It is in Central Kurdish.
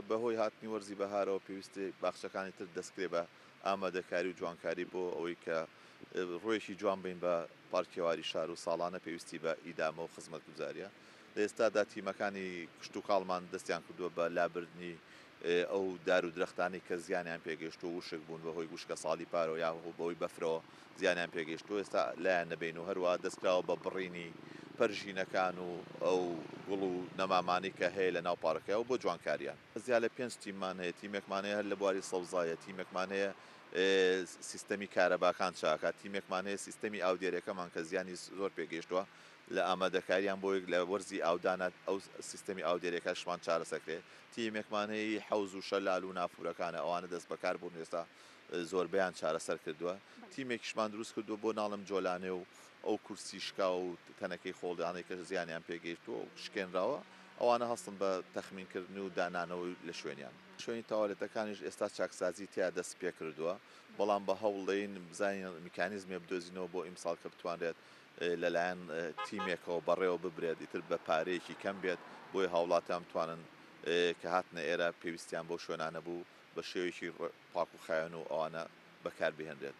بەهۆی هاتنی وەرزی بەهارەوە پێویستی باخچەکانی تر دەستکرێ بە ئامادەکاری و جوانکاری بۆ ئەوەی کە ڕوویەکی جوان بین بە پارکێواری شار و ساڵانە پێویستی بە ئیدامە و خزمەتگوزاریە. لە ئێستادا تیمەکانی کشتوکاڵمان دەستیان کردووە بە لابردنی ئەو دار و درەختانەی کە زیانیان پێگەیشتووە وشک بوون بەهۆی وشکەساڵی پارەوە یا بەهۆی بەفرەوە زیانیان پێگەیشتووە ئێستا لایان نەبەین و هەروەها دەستکراوە بە بڕینی پەرژینەکان و ئەو گوڵ و نەمامانەی کە هەیە لە ناو پارکەکە و بۆ جوانکاریان. زیاد لە پێنج تیممان هەیە، تیمێکمان هەیە هەر لە بواری سەوزایە، تیمێکمان هەیە سیستەمی کارەباکان چاکات، تیمێکمان هەیە سیستەمی ئاودێریەکەمان کە زیانی زۆر پێگەیشتووە لە ئامادەکاریان بۆ لە وەرزی ئاودانە ئەو سیستەمی ئاودێریەکەشمان چارەسەر کرێت، تیمێکمان هەیە هی حەوز و شەلال و نافورەکانە ئەوانە دەستبەکار بوون ئێستا زۆربەیان چارەسەر کردووە، تیمێکیشمان دروست کردووە بۆ ناڵم جۆلانێ و ئەو کورسی شکاو و تەنەکەی خۆڵدانەی کە زیانیان پێگەیشتووە و شکێنراوە ئەوانە هەستن بە تەخمین کردن و دانانەوەی لە شوێنیان. شوێنی تەوالێتەکانیش ئێستا چاکسازی تیا دەست پێکردووە، بەڵام بە هەوڵ دەین بزانین میکانیزمێ بدۆزینەوە بۆ ئیمساڵ کە بتوانرێت لەلایەن تیمێکەوە بەڕێوە ببرێت ئیتر بە پارەیەکی کەم بێت بۆی هاوڵاتیان بتوانن کە هاتنە ئێرە پێویستیان بەو شوێنانە بوو بە شێوەیەکی پاک و خاوێن و ئەوانە بەکار بهێنرێت.